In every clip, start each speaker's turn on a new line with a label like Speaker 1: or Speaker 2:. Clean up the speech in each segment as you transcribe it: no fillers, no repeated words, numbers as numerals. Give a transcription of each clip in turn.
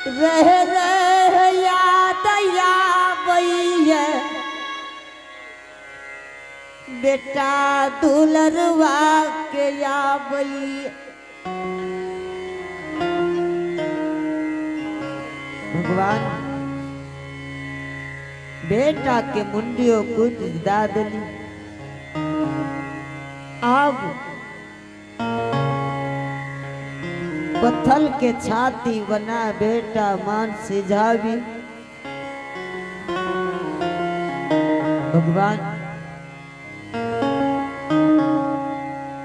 Speaker 1: रह रह याद आबैया बेटा दुलरवा के आबैया। भगवान बेटा के मुंडियो कुछ दा दिली। अब पत्थल के छाती बना बेटा मान सिझावी। भगवान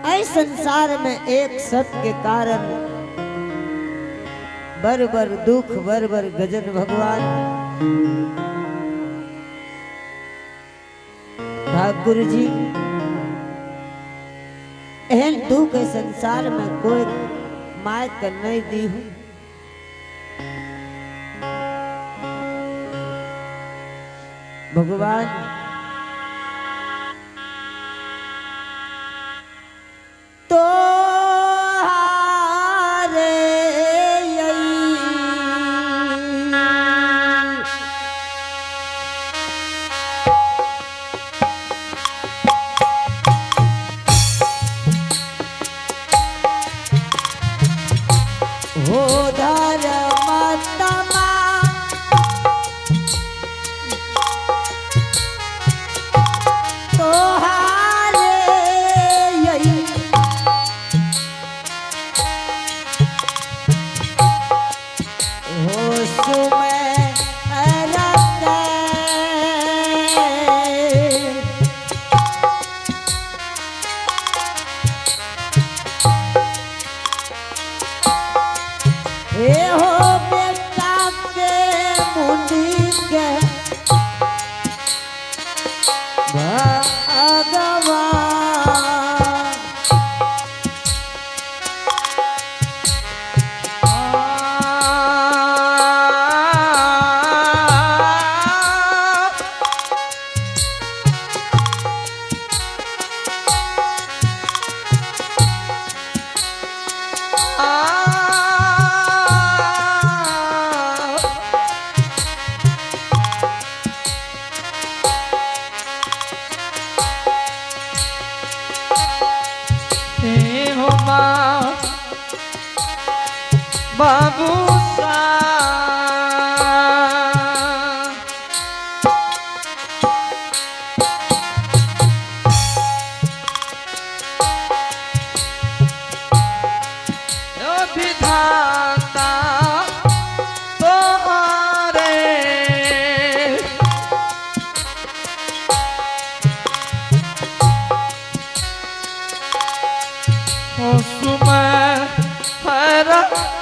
Speaker 1: ऐ संसार में एक सत के कारण बर बर दुख बर बर गजन। भगवान ठाकुर जी एहन दुख संसार में कोई my के नहीं दी हूं। भगवान तो हारे हो धर्मतमा तोहारे हो सुमय रत हे हो बेटा के मुंडी के भगवान।
Speaker 2: बाबू सा विधाता तोहारे सुमर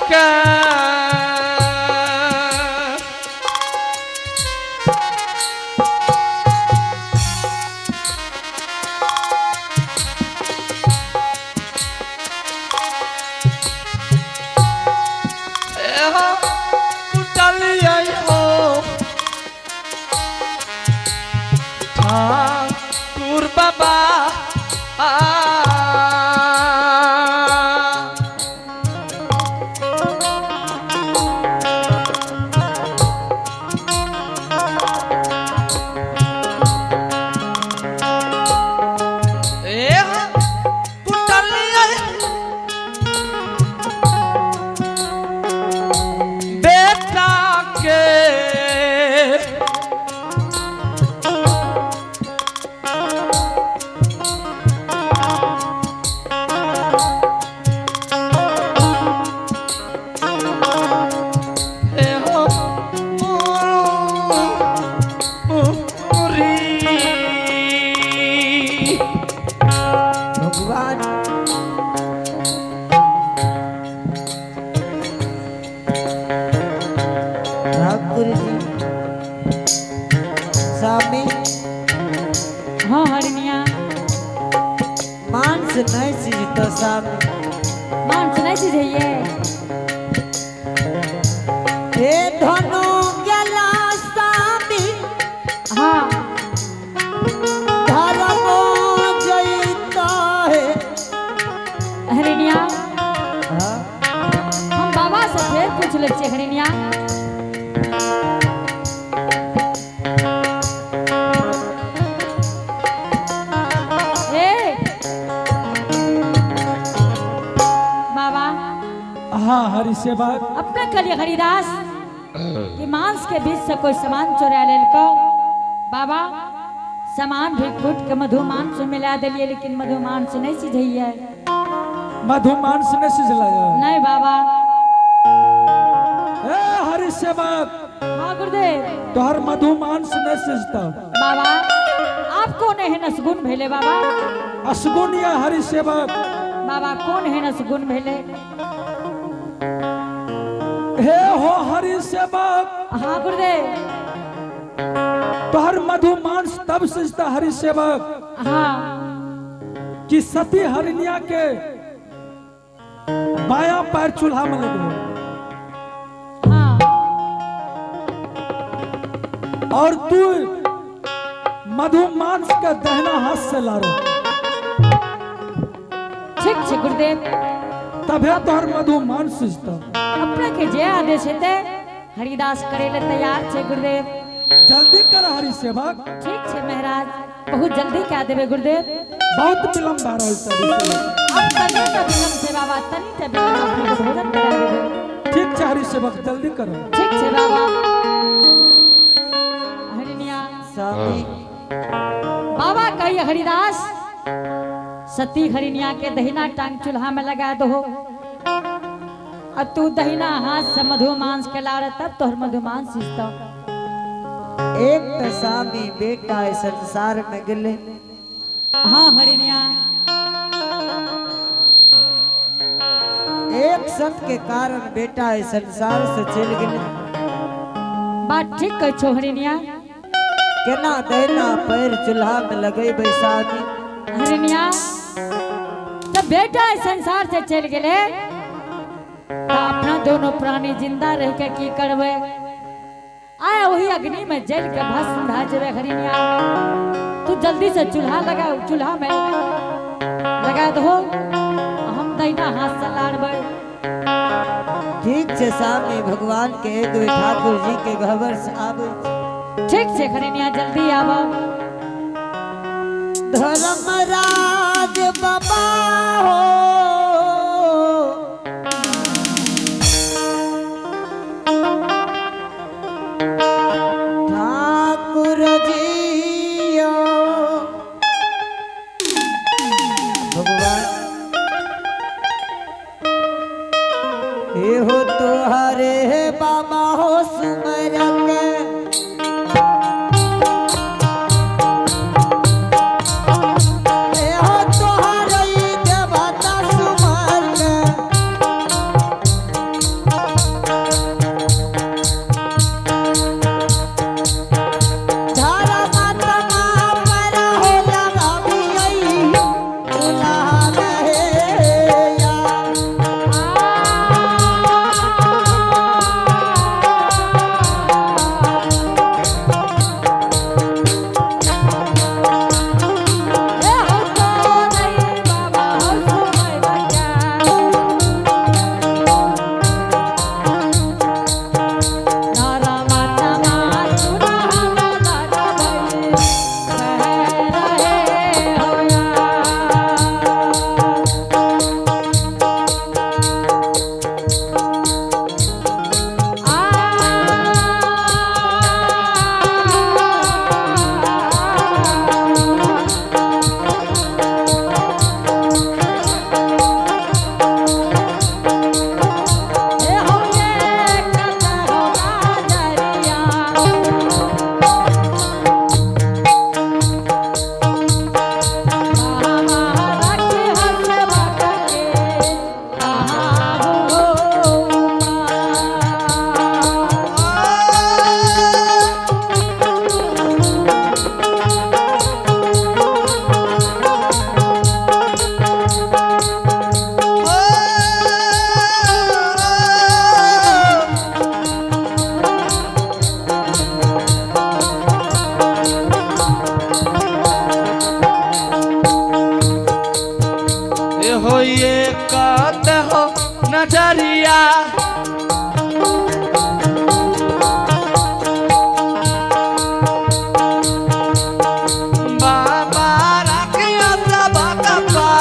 Speaker 2: के ठाकुर बाबा आ। ए कुटलिया बेटा के ए हो मुरी।
Speaker 1: भगवान ठाकुर जी स्वामी।
Speaker 3: हाँ हरनिया।
Speaker 1: मांस नहीं सिजतो स्वामी।
Speaker 3: मांस नहीं सिझैये।
Speaker 1: हे धनु गेला स्वामी।
Speaker 3: हाँ।
Speaker 1: धर्म जैता है।
Speaker 3: हरनिया।
Speaker 1: हाँ।
Speaker 3: हम बाबा से फेर पूछ ले छियै हरिणिया। ए बाबा,
Speaker 4: हाँ हरि सेवक।
Speaker 3: अपने कहलिए हरिदास कि मांस के बीच से कोई सामान चोरा लेलको। बाबा, सामान भी कूट के मधु मांस में मिला दिलिए, लेकिन मधु मांस नहीं सिझैये।
Speaker 4: मधु मांस नहीं सिझलै?
Speaker 3: नहीं बाबा।
Speaker 4: ए हरि सेवक।
Speaker 3: हाँ गुरुदेव।
Speaker 4: तोहर मधु मांस नहीं सिझता।
Speaker 3: बाबा, आप कौन एहन असगुन भेले बाबा?
Speaker 4: असगुन या हरि सेवक।
Speaker 3: बाबा, कौन एहन असगुन भेले?
Speaker 4: हे हो हरि सेवक।
Speaker 3: हाँ गुरुदेव।
Speaker 4: तोहर मधु मांस तब सिझता हरि सेवक
Speaker 3: हाँ
Speaker 4: कि सती हरिणिया के बाया पैर चूल्हा में लगो
Speaker 3: हाँ
Speaker 4: और तू मधु मांस के दहना हाथ से लारो।
Speaker 3: ठीक छै गुरुदेव।
Speaker 4: तभे तोहर मधु मांस सिझता।
Speaker 3: अपने के जे आदेश हेतै हरिदास करे ले तैयार छै गुरुदेव।
Speaker 4: जल्दी कर हरि सेवक।
Speaker 3: ठीक छै महाराज, बहुत जल्दी कह देबै गुरुदेव।
Speaker 4: बहुत विलम्ब भए रहल छै हरि सेवक।
Speaker 3: अब तनी टा विलम्ब छै बाबा, तनी टा विलम्ब, अपने के भोजन करा देबै।
Speaker 4: ठीक छै हरि सेवक, जल्दी करो।
Speaker 3: ठीक छै बाबा। हरिणिया।
Speaker 1: स्वामी।
Speaker 3: बाबा कहिए हरिदास, सती हरिणिया के दहिना टांग चूल्हा में लगा दो और तू दहिना हाथ से मधु मांस के लाड़, तब तोहर मधु मांस सिझतौ।
Speaker 1: एक तो स्वामी बेटा इस संसार में गेले।
Speaker 3: हाँ हरिणिया।
Speaker 1: एक संत के कारण बेटा इस संसार से चल गेले।
Speaker 3: बात ठीक कहै छौ हरिणिया।
Speaker 1: केना दहिना पैर चूल्हा में लगेबै स्वामी?
Speaker 3: हरिणिया, जब बेटा इस संसार से चल गेले तो अपना दोनों प्राणी जिंदा रह के की करबै? आया वही अग्नि में जल के भस्म भा जेबै। हरिणिया, तू जल्दी से चूल्हा लगा, चूल्हा में लगा दो, हम दहिना हाथ से लाड़बै।
Speaker 1: ठीक छै स्वामी, भगवान के एक बेर ठाकुर जी के गहबर से आबै छी।
Speaker 3: ठीक छै हरिणिया, जल्दी आब।
Speaker 1: धर्मराज बाबा हो, ठाकुर जी भगवान, हे हो तोहरे बाबा हो सुमर के हे हो तोहरे देवता सुमर के। धर्मात्मा पर हो लगाबियै चूल्हा में हे या।
Speaker 3: आ
Speaker 2: पियरिया। बाबा राखियो सब कपा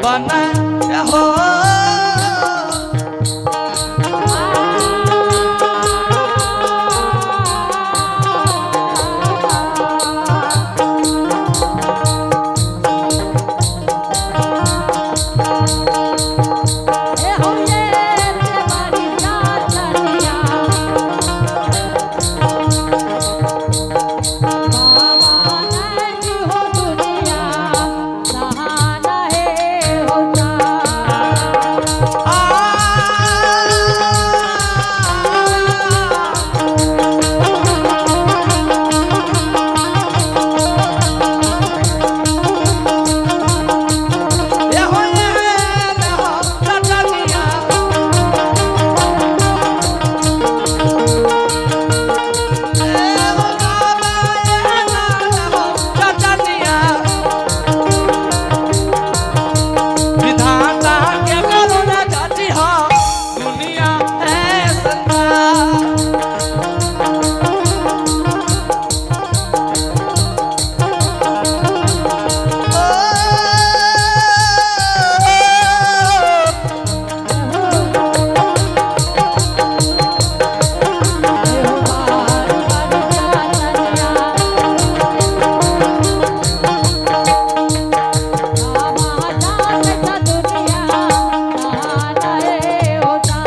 Speaker 2: बन हो।
Speaker 3: ए हो ये बारी चाचनिया बाबा नहीं हो दुनिया सहाना है होता।
Speaker 2: आ ए हो ये हो चटनिया। ए हो बाबा ये हो चटनिया। विधाता के करुणा जाति हो दुनिया है संसार।
Speaker 3: ए हो बारी बारी चाचनिया बाबा जात दुनिया सहाना है होता।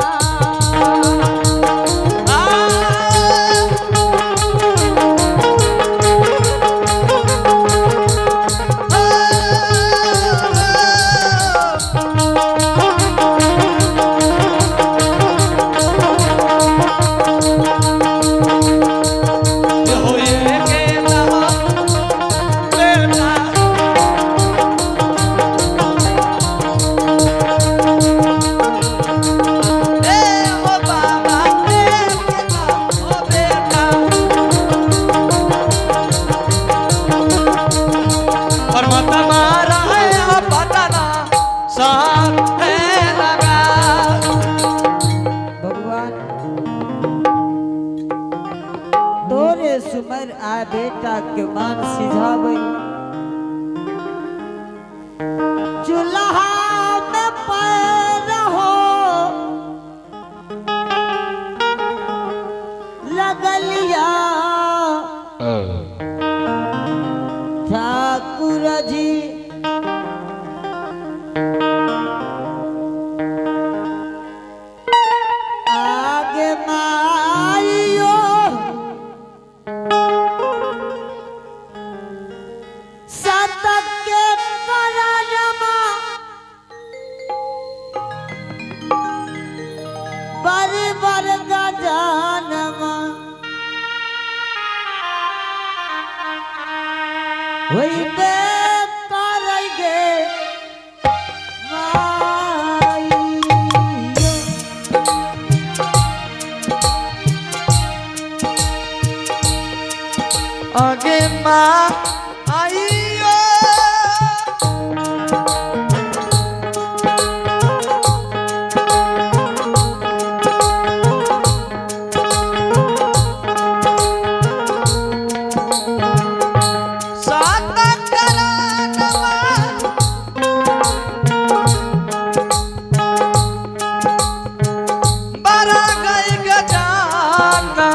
Speaker 2: परमात्मा रहे पटना साथ है लगा।
Speaker 1: भगवान तोरे सुमर आ बेटा के मान सिझावे। चूल्हा में पैर हो लगलिया ठाकुर जी आगे माइयो सतक के करणमा बर बर गजानमा होइबे करैगे माइयो।
Speaker 2: आगे माँ आइयो। सात करानमा बरा गई गजाना।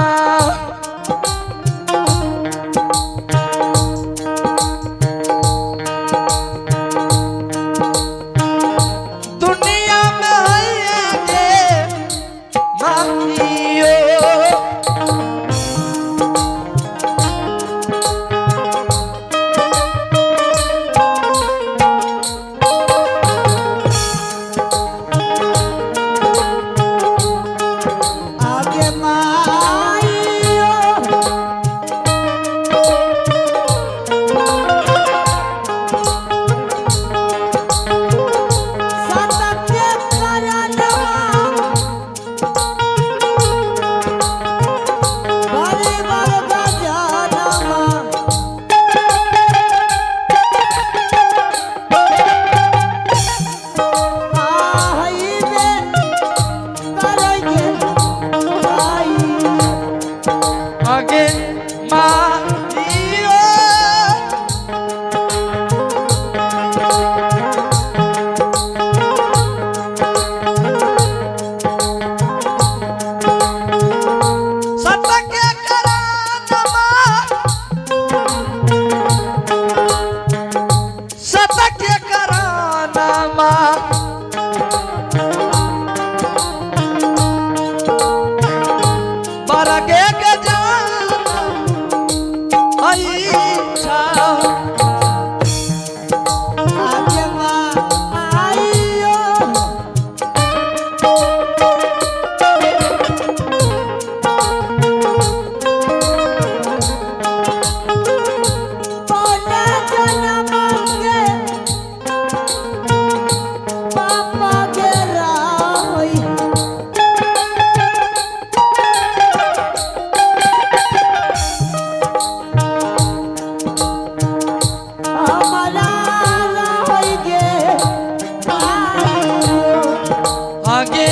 Speaker 2: आगे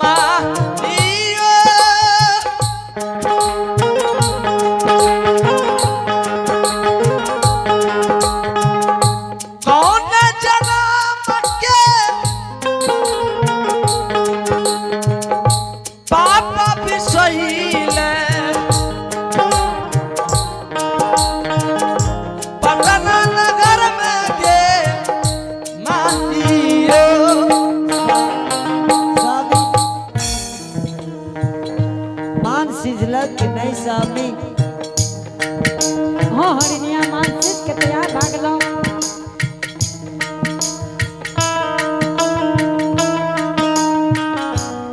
Speaker 2: माइयो। कौन जनम के पाप बिसैले पटना नगर में गे माइयो।
Speaker 1: स्वामी, मान सिझलक कि नहीं स्वामी?
Speaker 3: हाँ हरिणिया, मान सीज के तैयार भागलो।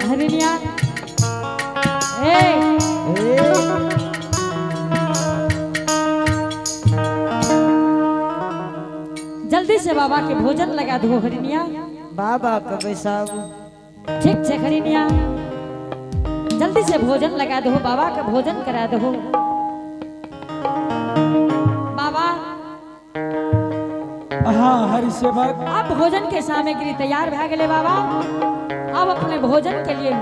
Speaker 3: हरिणिया, ए।
Speaker 1: ए,
Speaker 3: जल्दी से बाबा के भोजन लगा दो हरिणिया।
Speaker 1: बाबा के बैसाबू।
Speaker 3: ठीक छे हरिणिया, जल्दी से भोजन लगा दो, बाबा के भोजन करा दो बाबा।
Speaker 4: हाँ हरि सेवक।
Speaker 3: अब भोजन के सामग्री तैयार भए गेलै बाबा। अब अपने भोजन के लिए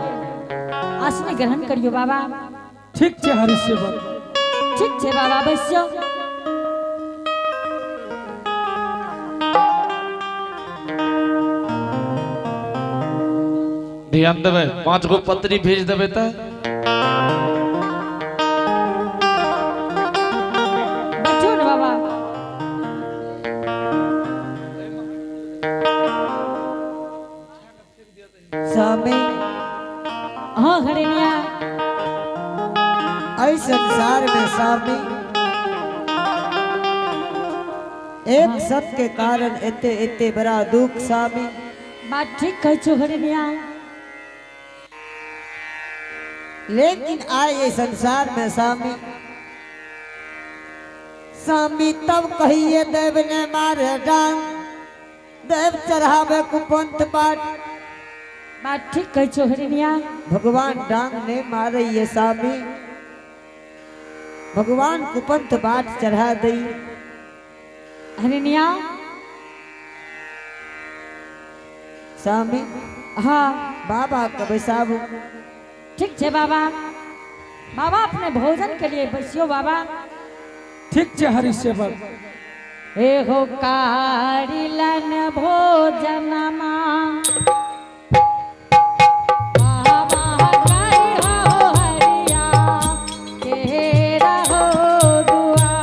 Speaker 3: आसन ग्रहण करियो बाबा।
Speaker 4: ठीक छे हरि सेवक।
Speaker 3: ठीक छे बाबा, बैसियो।
Speaker 2: ध्यान देबै, 5 गो पत्री भेज देबै तऽ।
Speaker 3: बैठो ने बाबा।
Speaker 1: स्वामी।
Speaker 3: हाँ हरिणिया।
Speaker 1: ऐ संसार में स्वामी, एक सत के कारण एते एते बड़ा दुख स्वामी।
Speaker 3: बात ठीक कहै छो हरिणिया।
Speaker 1: लेकिन आए ये संसार में स्वामी, स्वामी तब कहिए देव ने मारे डांग, देव चढ़ावे कुपंथ बाट।
Speaker 3: बात ठीक कहै छो हरिणिया।
Speaker 1: भगवान डांग ने मारे ये स्वामी, भगवान कुपंथ बाट चढ़ा दई।
Speaker 3: हरिणिया।
Speaker 1: स्वामी।
Speaker 3: हाँ।
Speaker 1: बाबा के बैसाबू।
Speaker 3: ठीक छे बाबा। बाबा, अपने भोजन के लिए बैसियो बाबा।
Speaker 4: ठीक छे हरि सेवक।
Speaker 3: हे हो कारिलन भोजनमा बाबा करी हो हरिया तेरा हो दुआ।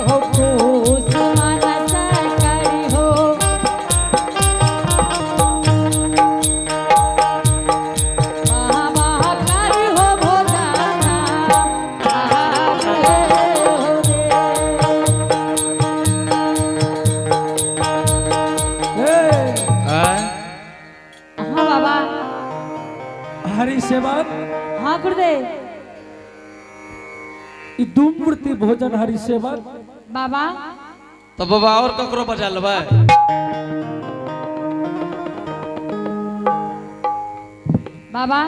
Speaker 3: हो खुश मनस करी हो, बाबा करी हो भोजना आगे हो रे।
Speaker 4: ए।
Speaker 2: आँय?
Speaker 3: हाँ बाबा।
Speaker 4: हरि सेवक।
Speaker 3: हाँ गुरुदेव।
Speaker 4: ई दू मूर्ति भोजन हरि सेवक।
Speaker 3: बाबा।
Speaker 2: तऽ बाबा, और ककरो बजा लेबै?
Speaker 3: बाबा।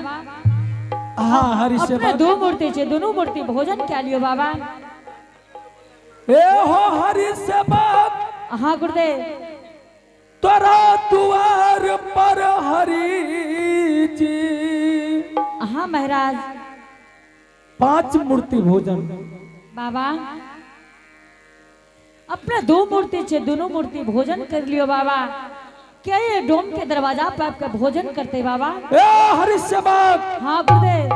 Speaker 4: हाँ हरि
Speaker 3: अपने
Speaker 4: सेवक।
Speaker 3: दो मूर्ति छे, दोनों मूर्ति भोजन क्या लियो बाबा।
Speaker 4: ए हो हरि सेवक।
Speaker 3: हाँ गुरुदेव।
Speaker 4: तोरा दुआर पर हरि जी।
Speaker 3: हाँ महाराज।
Speaker 4: 5 मूर्ति भोजन।
Speaker 3: बाबा, अपना दो मूर्ति छे, दोनों मूर्ति भोजन कर लियो बाबा। क्या ये डोम के दरवाजा पर आपका भोजन करते बाबा?
Speaker 4: ए हरि सेवक।
Speaker 3: हाँ गुरुदेव।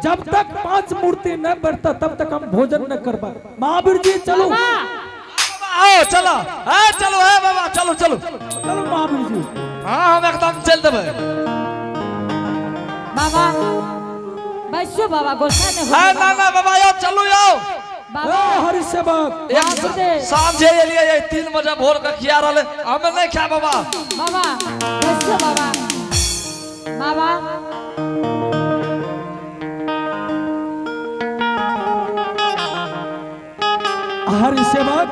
Speaker 4: जब तक 5 मूर्ति न बढ़ता तब तक हम भोजन न करबा। महावीर जी चलो।
Speaker 3: बाबा।
Speaker 2: आओ चलो, ए चलो, ए बाबा, चलो चलो।
Speaker 4: चलो महावीर जी।
Speaker 2: हाँ, हम एकदम चल देबै।
Speaker 3: बाबा बैसो बाबा गुस्सा नहीं
Speaker 2: है
Speaker 3: हो
Speaker 2: ना ना बाबा यो चलू यो
Speaker 3: बाबा
Speaker 4: ए हरि सेवक
Speaker 2: एक
Speaker 3: हाँ, गुरुदेव।
Speaker 2: साँझे एलिए ये 3 बजे भोर के खिया रहले हमें नहीं खा बाबा।
Speaker 3: बाबा बैसो बाबा। बाबा
Speaker 4: हरि सेवक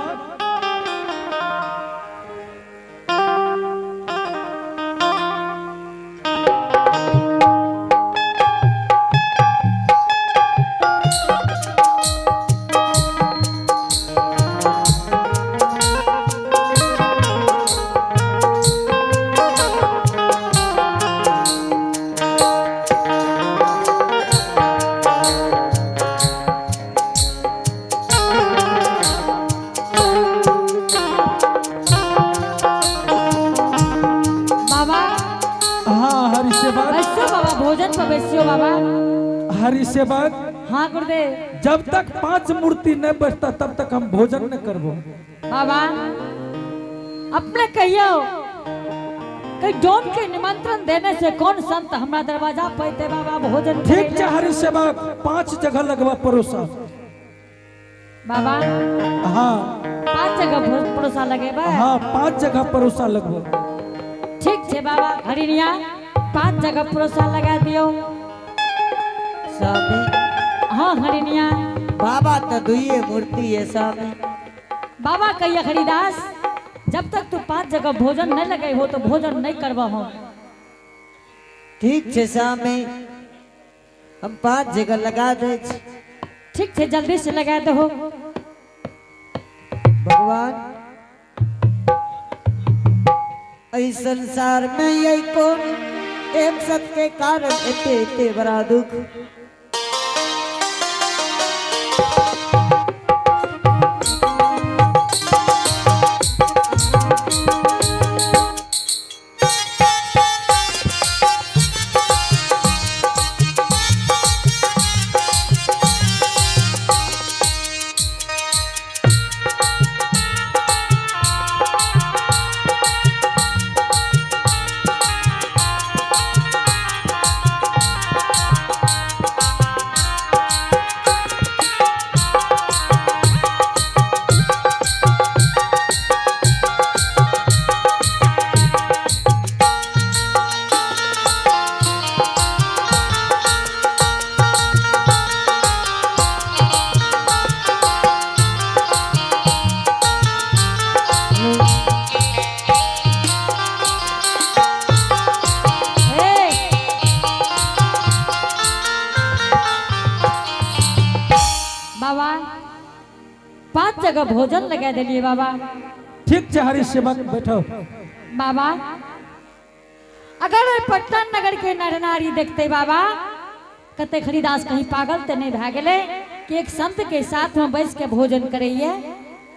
Speaker 3: बाबा
Speaker 4: हाँ हरि सेवक
Speaker 3: बैसो बाबा भोजन पर बैसियो बाबा।
Speaker 4: हरि सेवक
Speaker 3: हाँ गुरुदेव।
Speaker 4: जब तक 5 मूर्ति नहीं बैठता तब तक हम भोजन नहीं करबो।
Speaker 3: बाबा अपने कहियो कि डोम के निमंत्रण देने से कौन संत हमरा दरवाजा पैते बाबा भोजन
Speaker 4: ठीक छै हरि सेवक 5 जगह लगवा परोसा।
Speaker 3: बाबा
Speaker 4: हाँ
Speaker 3: 5 जगह परोसा लगेबा।
Speaker 4: हाँ 5 जगह परोसा लगबो।
Speaker 3: ठीक छै बाबा हरिणिया 5 जगह परोसा लगा दियो।
Speaker 1: स्वामी
Speaker 3: हाँ हरिणिया।
Speaker 1: बाबा तो दुइये मूर्ति है स्वामी।
Speaker 3: बाबा कहिए हरिदास जब तक तू 5 जगह भोजन नहीं लगे हो तो भोजन नहीं करबा हो।
Speaker 1: ठीक छै स्वामी हम 5 जगह लगा दे।
Speaker 3: ठीक छै जल्दी से लगा दो।
Speaker 1: भगवान ऐ संसार में यही कौन एक सत के कारण इतने इतने बड़ा दुख।
Speaker 3: बाबा 5 जगह भोजन लगा दिलिए बाबा।
Speaker 4: ठीक छै हरि सेवक बैठो।
Speaker 3: बाबा अगर पटना नगर के नर नारी देखते बाबा कते हरिदास कहीं पागल तो नहीं भए गेले कि एक संत के साथ में बैस के भोजन करैये।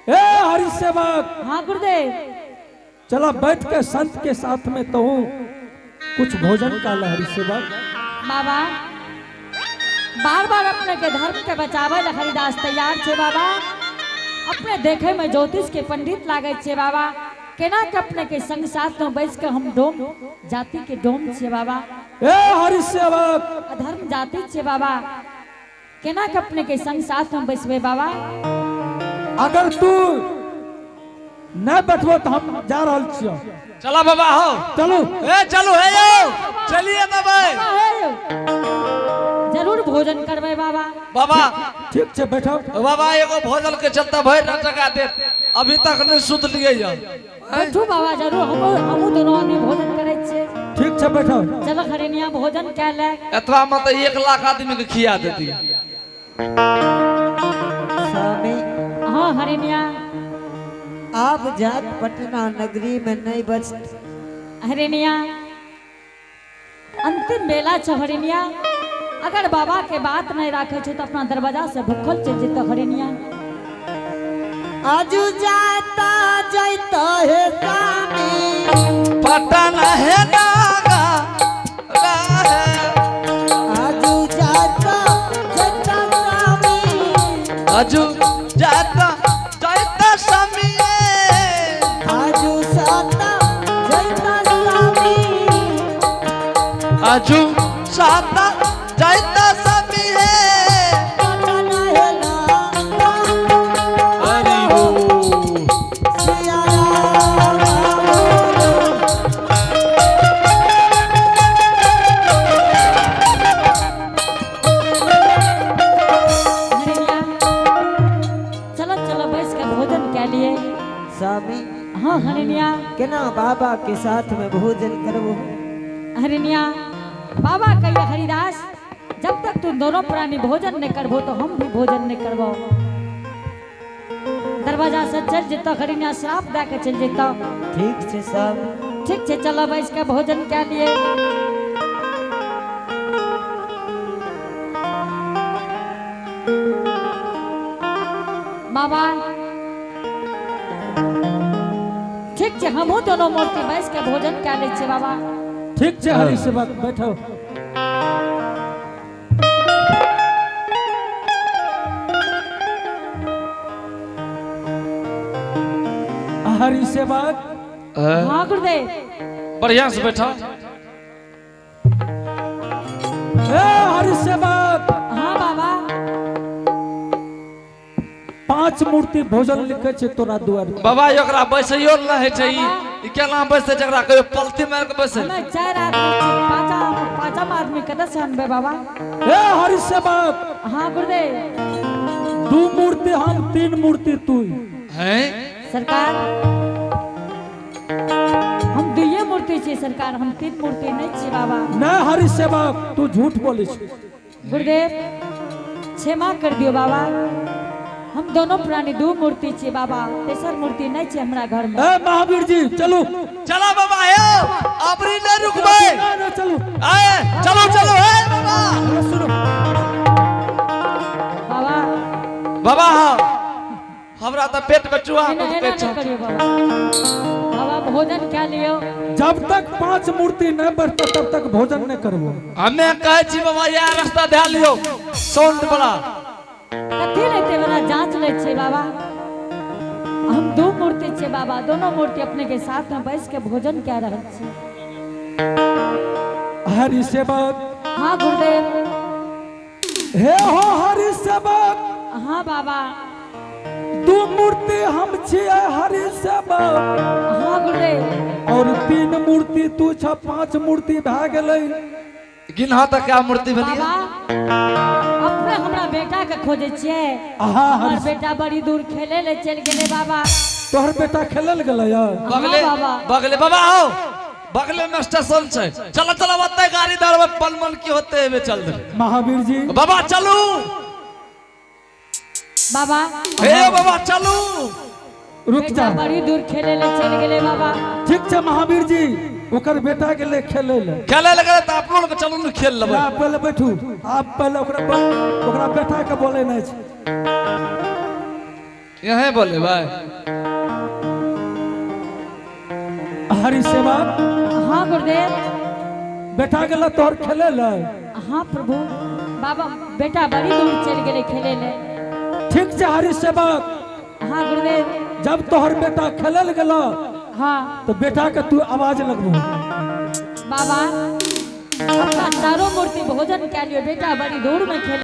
Speaker 4: ए हरि सेवक।
Speaker 3: हाँ गुरुदेव।
Speaker 4: चला बैठ के संत के साथ में तो कुछ भोजन का ला हरि सेवक।
Speaker 3: बाबा बार बार अपने के धर्म के बचावे ला हरिदास तैयार छे बाबा। अपने देखे में ज्योतिष के पंडित लागे छे बाबा। केना के अपने के संग साथ में बैस के हम डोम जाति के डोम छे बाबा।
Speaker 4: ए हरि सेवक।
Speaker 3: अधर्म जाति छे बाबा। केना के अपने के संग साथ में बैसबे बाबा।
Speaker 4: अगर तू नहीं बैठबो तो हम जा रहल छियो।
Speaker 2: चला बाबा हो
Speaker 4: चलू
Speaker 2: ए चलू हे यो चलिए ना भाई।
Speaker 3: जरूर भोजन करबे बाबा।
Speaker 2: बाबा
Speaker 4: ठीक छै बैठो।
Speaker 2: बाबा एगो भोजन के चलते भरि रात जगा दे अभी तक नहीं सुत लिए यो।
Speaker 3: बैठू बाबा जरूर हमहू दोनों आदमी भोजन करे छियै।
Speaker 4: ठीक छै बैठो।
Speaker 3: चलो हरिणिया भोजन कै ले।
Speaker 2: एतबा में तो 1 लाख आदमी के खिया देती।
Speaker 1: स्वामी।
Speaker 3: हाँ हरिणिया।
Speaker 1: आप जात पटना नगरी में नहीं बच।
Speaker 3: हरिणिया अंतिम बेला छो हरिणिया। अगर बाबा के बात नहीं राखे छो तो अपना दरवाजा से भूखल चल जेतो हरिणिया।
Speaker 1: आजू जाता जाता है स्वामी
Speaker 2: पटना है नागा
Speaker 1: आजू जाता जाता स्वामी
Speaker 2: आजू जाता जाता स्वामी
Speaker 1: आजू जाता जाता स्वामी
Speaker 2: आजू जाता
Speaker 3: हाँ हरिनिया।
Speaker 1: केना बाबा के साथ में भोजन करबो?
Speaker 3: हरिनिया बाबा कहिए हरिदास जब तक तुम दोनों प्राणी भोजन नहीं करबो तो हम भी भोजन नहीं करबो। दरवाजा से चल जेतो हरिनिया, श्राप दे के चल जेतो।
Speaker 1: ठीक छै साहब।
Speaker 3: ठीक छै, चलो बैस के भोजन क्या लिए। बाबा ठीक छै, हमहूँ दोनों मूर्ति बैस के भोजन क्या लै छियै बाबा।
Speaker 4: ठीक छै हरि सेवक, बैठो। हरि सेवक।
Speaker 3: हाँ गुरुदेव।
Speaker 2: बढ़िया से बैठो।
Speaker 4: ए हरि सेवक।
Speaker 3: हाँ बाबा।
Speaker 4: 5 मूर्ति भोजन लिखे छै तोरा दुआर।
Speaker 2: बाबा ओकरा बैसैयो नहि होइ छै, ई केना बैसै छै? एकरा कहियो पलथी मारि के बैसै।
Speaker 3: हमे 4 आदमी छी, पाँचम आदमी कतऽ से अनबै बाबा?
Speaker 4: ए हरि सेवक।
Speaker 3: हाँ गुरुदेव।
Speaker 4: 2 मूर्ति हम, 3 मूर्ति तू।
Speaker 2: हैं
Speaker 3: सरकार, हम 2 मूर्ति छी सरकार, हम 3 मूर्ति नहीं छी बाबा।
Speaker 4: नहीं हरि सेवक, तू झूठ बोले छी।
Speaker 3: गुरुदेव क्षमा कर दियो बाबा, हम दोनों प्राणी 2 मूर्ति छी बाबा, तेसर मूर्ति नहीं छी हमरा घर में।
Speaker 4: ए महावीर जी चलो।
Speaker 2: चला बाबा, हे अबरी नहीं रुकबै।
Speaker 4: नहीं, चलो।
Speaker 2: ए चलो चलो हे बाबा।
Speaker 4: सुनो
Speaker 3: बाबा।
Speaker 2: बाबा हमरा त पेट में चूहा
Speaker 3: एना
Speaker 2: कुदकै
Speaker 3: एना
Speaker 2: छै।
Speaker 3: नहीं करियो बाबा। बाबा भोजन क्या लियो?
Speaker 4: जब तक 5 मूर्ति नहीं बढ़ता तब तक भोजन नहीं करबो।
Speaker 2: हमे कहै छी बाबा यह रास्ता धए लियो साउंड वाला।
Speaker 3: कथी लेते वाला जांच लै छै बाबा। हम 2 मूर्ति छे बाबा, दोनों मूर्ति अपने के साथ में बैस के भोजन क्या रहल छी।
Speaker 4: हरि सेवक।
Speaker 3: हाँ गुरुदेव।
Speaker 4: हे हो हरि सेवक।
Speaker 3: हाँ बाबा।
Speaker 4: 2 मूर्ति हम छियै हरि सेवक।
Speaker 3: हाँ गुरुदेव।
Speaker 4: और 3 मूर्ति तू छ, 5 मूर्ति भए गेलै।
Speaker 2: गिनहा त क्या मूर्ति भेलियै?
Speaker 3: बाबा अपने हमरा बेटा के खोजे छियै।
Speaker 4: आहा,
Speaker 3: हमर बेटा बड़ी दूर खेले ले चल गेलै बाबा।
Speaker 4: तोहर बेटा खेलल गेलै?
Speaker 2: बगले
Speaker 3: हाँ बाबा।
Speaker 2: बगले बाबा आओ, बगले में स्टेशन छै, चलो चलो ओतै गाड़ी धरबै, पलमन की होते हेबे चल देबै।
Speaker 4: महावीर जी।
Speaker 2: बाबा चलू।
Speaker 3: बाबा।
Speaker 2: हे बाबा चलू।
Speaker 4: रुक
Speaker 3: बेटा
Speaker 4: जा।
Speaker 3: बड़ी दूर खेले ले चल गेलै बाबा।
Speaker 4: ठीक छै महावीर जी, ओकर बेटा गेलै खेले ले।
Speaker 2: खेले ले गेलै त अपनो के चलू ने खेल लेबै।
Speaker 4: आप पहले बैठू, आप पहले ओकरा बेटा के बोले नहीं छै।
Speaker 2: यहीं बोले भाई।
Speaker 4: हरि सेवक।
Speaker 3: हाँ गुरुदेव।
Speaker 4: बेटा गेलै तोहर खेले ले?
Speaker 3: हाँ प्रभु। बाबा बेटा बड़ी दूर चल गेलै खेले ले।
Speaker 4: ठीक छै हरि सेवक।
Speaker 3: हाँ गुरुदेव।
Speaker 4: जब तोहर बेटा खेलल गेल
Speaker 3: हाँ
Speaker 4: तो बेटा के तू आवाज लगबो।
Speaker 3: बाबा अपना चारों मूर्ति भोजन क्या लियो, बेटा बड़ी दूर में खेले।